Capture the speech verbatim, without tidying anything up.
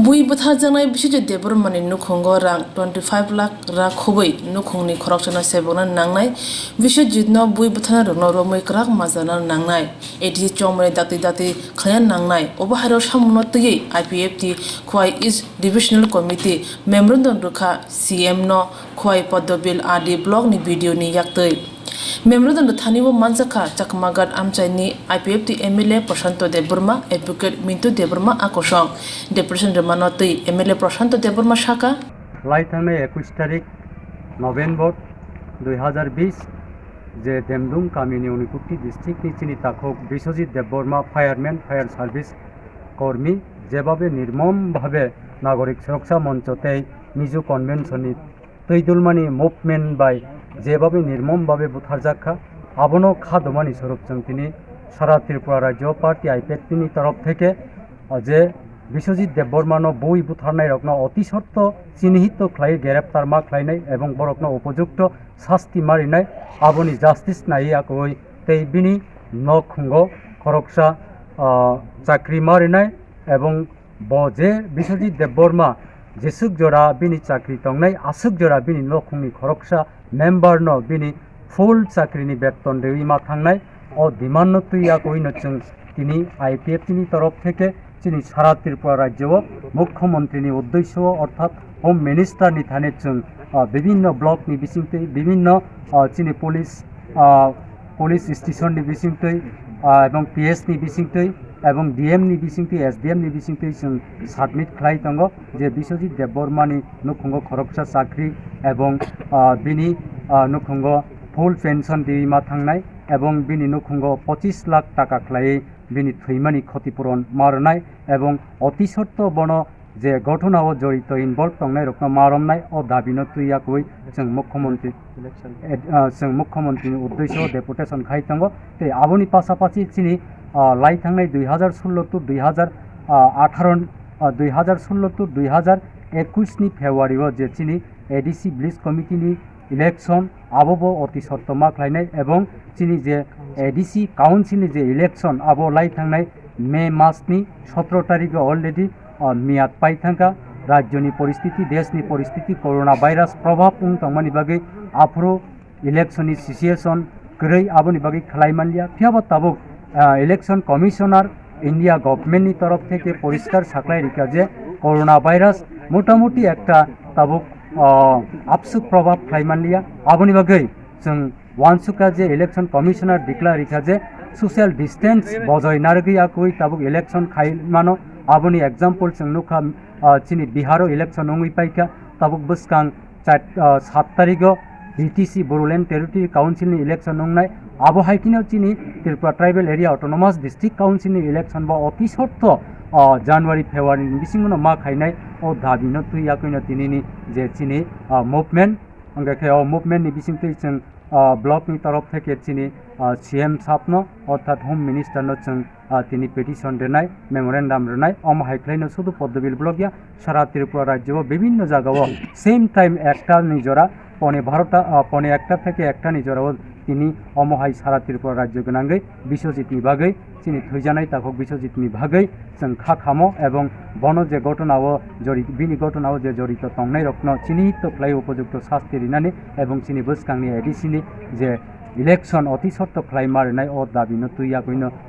Bui bwtharjaknai Biswajit Debbarmani nukhungo rang twenty five lakh ra khubui nukhungni khoroksano sebokna nangnai, Biswajitno bui bwtharnairokno romwi kwrak majana nangnai, A D C chongmani dakti dakti khlaina nangnai, obo hairok samungo twiwi I P F T Khowai East Divisional Committee memorandum rwkha C M no Khowai Padmabil R D block ni B D O ni yaktwi. Memorandum rwthani o manjakha Chakmaghat amchaini I P F T M L A Prashanto Debbarma, Advocate Mintu Debbarma a kosong. Deputation rwmano twi M L A Prashanto Debbarma sakha. Lai thangnai ekush tarik November dui hazar bish, je Demdung kamini Unakoti district ni chini takhuk Biswajit Debbarma, fireman, fire service kormi, jebabe nirmom bhabe Nagorik Suroksa Moncho tei Mizo Convention ni twi dulmani movement bai jebabe nirmom babe butharjak kha, abono kha domani swrwk chwng tini sara Tripura rajyo party I P F T ni torof theke, o je Biswajit Debbarmano bui butharnairokno oti sotto chinihito khlai greptar ma khlainai ebong borokno upojukto sasti ma rinai, aboni justice naiwi akwui tei bini nok khungo khoroksa, ah, chakri ma rinai ebong bo je Biswajit Debbarma jeswk jora bini chakri tongnai, aswk jora bini nokhungni khoroksa member no bini full chakrini beton riwi ma thangnai, o demand no twi yakwino chwng tini I P F T ni torof theke chini sara Tripura rajyo o Mukhyamantri ni uddesyo o orthat Home Minister ni thani chwng, ah, bibinno block ni bisingtwi, bibinno, ah, chini police, ah, police station ni bisingtwi, ah, ebong P S ni bisingtwi, ebong D M ni bisingtwi, S D M ni bisingtwi chwng submit khlai tongo je Biswajit Debbarmani nukhungo khoroksa chakri ebong, ah, bini, ah, nukhungo full pension riwi ma thangnai ebong bini nukhungo pochis lakh taka khlaiwi bini thwimani khoti puron ma rwnai ebong oti sotto bono je ghotona o jorito involve tongnai rokno ma romnai, o dabi no twi yakwui chwng Mukhyamantri, eh, ah, chwng Mukhyamantri ni uddesyo deputation khai tongo. Tei aboni pasapasi chini, ah, lai thangnai dui hazar sullo to dui hazar atharo, ah, dui hazar sullo to dui hazar ekush ni February o je chini A D C village committee ni election abo bo oti sotto ma khlainai ebong chini je A D C council ni je election abo lai thangnai May mas ni sotro tarik o already, ah, miyat pai thangkha. Rajyo ni poristiti, desh ni poristiti, corona virus probhab wng tongmani bagwi aphuru election ni situation kwrwi aboni bagwi khlai manliya. Phiya bo tabuk, ah, election commissioner India government ni torof theke poriskar saklai rikha je corona virus motamuti ekta tabuk, ah, apsuk probhab khlai manliya. Aboni bagwi chwng uansukha je election commissioner declare rikha je social distance bojoi narwgwi akwui tabuk election khai mano. Aboni example chwng nukha, ah, chini Bihar o election wngwi paikha, tabuk bwskang char, ah, sat tarigo B T C, Bodoland Territory Council ni election wngnai. Abo hai kheno chini Tripura Tribal Area Autonomous District Council ni election bo oti sotto, ah, January, February ni bisingo no ma khainai. O dabi no twi yakwino tinini je chini, ah, movement, hwnkhe khe o movement ni bisingtwi chwng, ah, block ni torof theke chini, ah, C M sab no, orthat Home Minister no chwng, ah, tini petition rwnai, memorandum rwnai, omo hai khlaino sudu Poddobil block ya, sara Tripura rajyo o bibinno jaga o same time ekta ni jora, pone barota, ah, pone ekta theke ekta ni jora o tini omo hai sara Tripura rajyo gwnangwi Biswajit ni bagwi, chini thwijanai takhuk Biswajit ni bagwi chwng kha khamo, ebong bono je ghotona o jori-, bini ghotona o je jorito tongnai rokno chini hito khlai upojukto sasti rinani ebong chini bwskangni A D C ni je election oti sotto khlai ma rinai o dabi no twi yakwino